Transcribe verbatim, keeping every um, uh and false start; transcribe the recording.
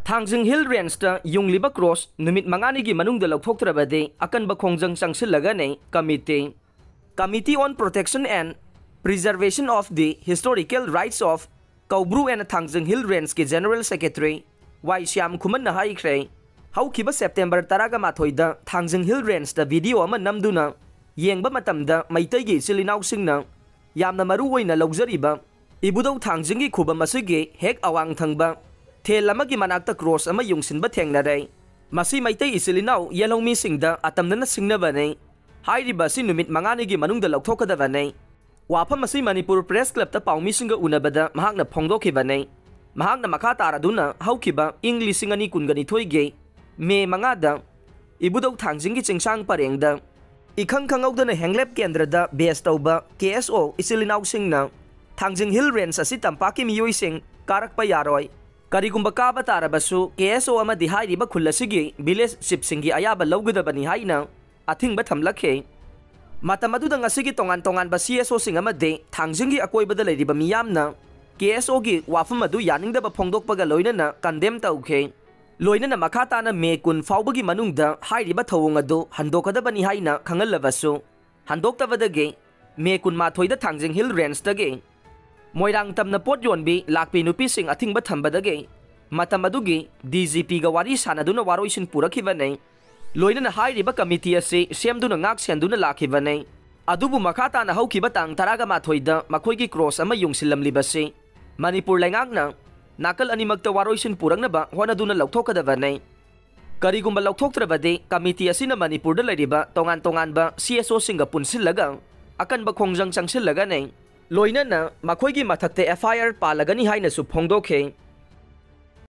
ꯊꯥꯡꯖꯤꯡ hill ꯔꯦꯟꯖꯇ ꯌꯨꯡꯂꯤꯕ cross ꯅꯨꯃꯤꯠ ꯃꯉꯥꯅꯤꯒꯤ ꯃꯅꯨꯡꯗ ꯂꯧꯊꯣꯛꯇ꯭ꯔꯕꯗꯤ ꯑꯀꯟꯕ ꯈꯣꯡꯖꯪ ꯆꯪꯁꯤꯜꯂꯒꯅꯤ꯫ Committee. Committee on Protection and Preservation of the Historical Rights of Kaubru and Thangjing Hill Rangeꯀꯤ General Secretary ꯋꯥꯏ ꯁ꯭ꯌꯥꯝ ꯈꯨꯃꯟꯅ ꯍꯥꯏꯈ꯭ꯔꯦ, ꯍꯧꯈꯤꯕ September ꯇꯔꯥꯃꯥꯊꯣꯏꯗ ꯊꯥꯡꯖꯤꯡ ꯍꯤꯜ ꯔꯦꯟꯖꯇ ꯚꯤꯗꯤꯑꯣ ꯑꯃ ꯅꯝꯗꯨꯅ ꯌꯦꯡꯕ ꯃꯇꯝꯗ ꯃꯩꯇꯩꯒꯤ ꯏꯆꯤꯜ ꯏꯅꯥꯎꯁꯤꯡꯅ ꯌꯥꯝꯅ ꯃꯔꯨ ꯑꯣꯏꯅ ꯂꯧꯖꯔꯤꯕ ꯏꯕꯨꯙꯧ ꯊꯥꯡꯖꯤꯡꯒꯤ ꯈꯨꯕꯝ ꯑꯁꯤꯒꯤ ꯍꯦꯛ ꯑꯋꯥꯡ ꯊꯪꯕ ꯊꯦꯜ ꯑꯃꯒꯤ ꯃꯅꯥꯛꯇ ꯀ꯭ꯔꯣꯁ ꯑꯃ ꯌꯨꯡꯁꯤꯟꯕ ꯊꯦꯡꯅꯔꯦ꯫ ꯃꯁꯤ ꯃꯩꯇꯩ ꯏꯆꯤꯜ ꯏꯅꯥꯎ ꯌꯦꯜꯍꯧꯃꯤꯁꯤꯡꯗ ꯑꯇꯝꯅꯅ ꯁꯤꯡꯅꯕꯅꯤ꯫ ꯍꯥꯏꯔꯤꯕ ꯑꯁꯤ ꯅꯨꯃꯤꯠ ꯃꯉꯥꯅꯤꯒꯤ ꯃꯅꯨꯡꯗ ꯂꯧꯊꯣꯛꯀꯗꯕꯅꯤ꯫ ꯋꯥꯐꯝ ꯑꯁꯤ ꯃꯅꯤꯄꯨꯔ ꯄ꯭ꯔꯦꯁ ꯀ꯭ꯂꯕꯇ ꯄꯥꯎꯃꯤꯁꯤꯡꯒ ꯎꯅꯕꯗ ꯃꯍꯥꯛꯅ ꯐꯣꯡꯗꯣꯛꯈꯤꯕꯅꯤ꯫ ꯃꯍꯥꯛꯅ ꯃꯈꯥ ꯇꯥꯔꯗꯨꯅ ꯍꯧꯈꯤꯕ ꯏꯪ ꯂꯤꯁꯤꯡ ꯑꯅꯤ ꯀꯨꯟꯒ ꯅꯤꯊꯣꯏꯒꯤ ꯃꯦ ꯃꯉꯥꯗ ꯏꯕꯨꯙꯧ ꯊꯥꯡꯖꯤꯡꯒꯤ ꯆꯤꯡꯁꯥꯡ ꯄꯔꯦꯡꯗ ꯏꯈꯪ ꯈꯪꯍꯧꯗꯅ ꯍꯦꯡꯂꯦꯞ ꯀꯦꯟꯗ꯭ꯔꯗ ꯕꯦꯁ ꯇꯧꯕ ꯀꯦ ꯑꯦꯁ ꯑꯣ ꯏꯆꯤꯜ ꯏꯅꯥꯎꯁꯤꯡꯅ ꯊꯥꯡꯖꯤꯡ ꯍꯤꯜ ꯔꯦꯟꯖ ꯑꯁꯤ ꯇꯝꯄꯥꯛꯀꯤ ꯃꯤꯑꯣꯏꯁꯤꯡ ꯀꯥꯔꯛꯄ ꯌꯥꯔꯣꯏ, ꯀꯔꯤꯒꯨꯝꯕ ꯀꯥꯕ ꯇꯥꯔꯕꯁꯨ ꯀꯦ ꯑꯦꯁ ꯑꯣ ꯑꯃꯗꯤ ꯍꯥꯏꯔꯤꯕ ꯈꯨꯜ ꯑꯁꯤꯒꯤ ꯚꯤꯂꯦꯖ ꯆꯤꯞꯁꯤꯡꯒꯤ ꯑꯌꯥꯕ ꯂꯧꯒꯗꯕꯅꯤ ꯍꯥꯏꯅ ꯑꯊꯤꯡꯕ ꯊꯝꯂꯛꯈꯤ꯫ ꯃꯇꯝ ꯑꯗꯨꯗ ꯉꯁꯤꯒꯤ ꯇꯣꯉꯥꯟ ꯇꯣꯉꯥꯟꯕ ꯁꯤ ꯑꯦꯁ ꯑꯣꯁꯤꯡ ꯑꯃꯗꯤ ꯊꯥꯡꯖꯤꯡꯒꯤ ꯑꯀꯣꯏꯕꯗ ꯂꯩꯔꯤꯕ ꯃꯤꯌꯥꯝꯅ ꯀꯦ ꯑꯦꯁ ꯑꯣꯒꯤ ꯋꯥꯐꯝ ꯑꯗꯨ ꯌꯥꯅꯤꯡꯗꯕ ꯐꯣꯡꯗꯣꯛꯄꯒ ꯂꯣꯏꯅꯅ ꯀꯟꯗꯦꯝ ꯇꯧꯈꯤ꯫ ꯂꯣꯏꯅꯅ ꯃꯈꯥ ꯇꯥꯅ ꯃꯦ ꯀꯨꯟ ꯐꯥꯎꯕꯒꯤ ꯃꯅꯨꯡꯗ ꯍꯥꯏꯔꯤꯕ ꯊꯧꯑꯣꯡ ꯑꯗꯨ ꯍꯟꯗꯣꯛꯀꯗꯕꯅꯤ ꯍꯥꯏꯅ ꯈꯪꯍꯜꯂꯕꯁꯨ, ꯍꯟꯗꯣꯛꯇꯕꯗꯒꯤ ꯃꯦ ꯀꯨꯟꯃꯥꯊꯣꯏꯗ ꯊꯥꯡꯖꯤꯡ ꯍꯤꯜ ꯔꯦꯟꯖꯇꯒꯤ ꯃꯣꯏꯔꯥꯡ ꯇꯝꯅ ꯄꯣꯠ ꯌꯣꯟꯕꯤ ꯂꯥꯛꯄꯤ ꯅꯨꯄꯤꯁꯤꯡ ꯑꯊꯤꯡꯕ ꯊꯝꯕꯗꯒꯤ ꯃꯇꯝ ꯑꯗꯨꯒꯤ ꯗꯤ ꯖꯤ ꯄꯤꯒ ꯋꯥꯔꯤ ꯁꯥꯟꯅꯗꯨꯅ ꯋꯥꯔꯣꯏꯁꯤꯟ ꯄꯨꯔꯛꯈꯤꯕꯅꯤ꯫ ꯂꯣꯏꯅꯅ ꯍꯥꯏꯔꯤꯕ ꯀꯃꯤꯇꯤ ꯑꯁꯤ ꯁꯦꯝꯗꯨꯅ ꯉꯥꯛ ꯁꯦꯟꯗꯨꯅ ꯂꯥꯛꯈꯤꯕꯅꯤ꯫ ꯑꯗꯨꯕꯨ ꯃꯈꯥ ꯇꯥꯅ ꯍꯧꯈꯤꯕ ꯇꯥꯡ ꯇꯔꯥꯃꯥꯊꯣꯏꯗ ꯃꯈꯣꯏꯒꯤ ꯀ꯭ꯔꯣꯁ ꯑꯃ ꯌꯨꯡꯁꯤꯜꯂꯝꯂꯤꯕꯁꯤ ꯃꯅꯤꯄꯨꯔ ꯂꯩꯉꯥꯛꯅ ꯅꯥꯀꯜ ꯑꯅꯤꯃꯛꯇ ꯋꯥꯔꯣꯏꯁꯤꯟ ꯄꯨꯔꯛꯅꯕ ꯍꯣꯠꯅꯗꯨꯅ ꯂꯧꯊꯣꯛꯀꯗꯕꯅꯤ꯫ ꯀꯔꯤꯒꯨꯝꯕ ꯂꯧꯊꯣꯛꯇ꯭ꯔꯕꯗꯤ ꯀꯃꯤꯇꯤ ꯑꯁꯤꯅ ꯃꯅꯤꯄꯨꯔꯗ ꯂꯩꯔꯤꯕ ꯇꯣꯉꯥꯟ ꯇꯣꯉꯥꯟꯕ ꯁꯤ ꯑꯦꯁ ꯑꯣꯁꯤꯡꯒ ꯄꯨꯟꯁꯤꯜꯂꯒ ꯑꯀꯟꯕ ꯈꯣꯡꯖꯪ ꯆꯪꯁꯤꯜꯂꯒꯅꯤ꯫ ꯂꯣꯏꯅꯅ ꯃꯈꯣꯏꯒꯤ ꯃꯊꯛꯇ ꯑꯦꯐ ꯑꯥꯏ ꯑꯥꯔ ꯄꯥꯜꯂꯒꯅꯤ ꯍꯥꯏꯅꯁꯨ ꯐꯣꯡꯗꯣꯛꯈꯤ꯫